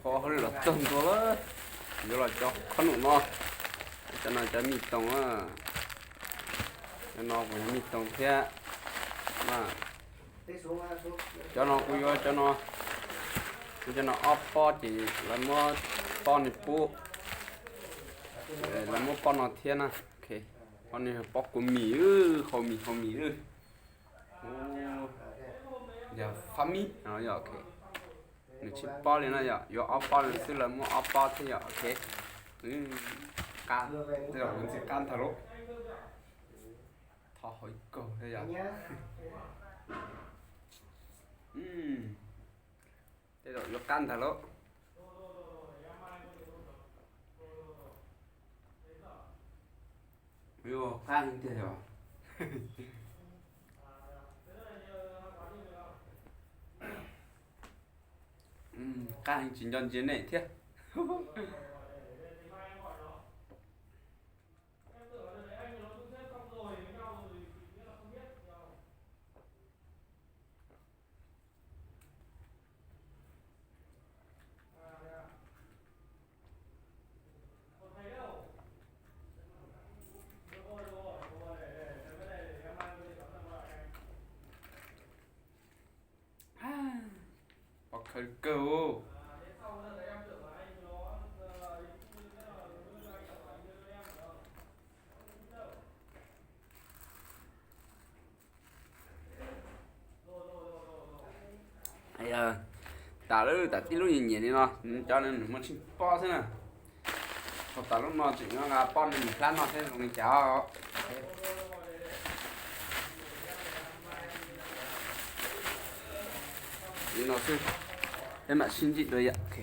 Pob hauj lwm los txog ntua lawm, yuav los cov khob noom no. Cov no cov mij toog, cov no kuv yog mij toog thiab. Cov no kuv yuav cov no, kuv cov no ob pob ces lawv muab pob no pub, lawv muab pob no thiab na. Ok, pob no yog pob kua mis, hau mis hau mis. Yog fab mib no yog, ok. Nws tsib pob li no yom, yuav ob pob li xwb lawv muab ob pob thiab yom, ok. Qab, tej zaum yuav ntxim qab ntag lauj. Thov hauv ib kaug thiab yom. Tej zaum yuav qab ntag lauj. Yuav qab heev tiag yom. Qab heev tsis nco ntsia nej thiab. Pob khawv kawg. Tas lawm, tas tib lub nyiam nyiam li no, cov no nws muaj tsib pob xwb na. Thaum tas lub no tseem nyob nqa pob no mus hlab noj thiab zoo li cas. Li no xwb, peb mam sib ntsib dua yom. Ok.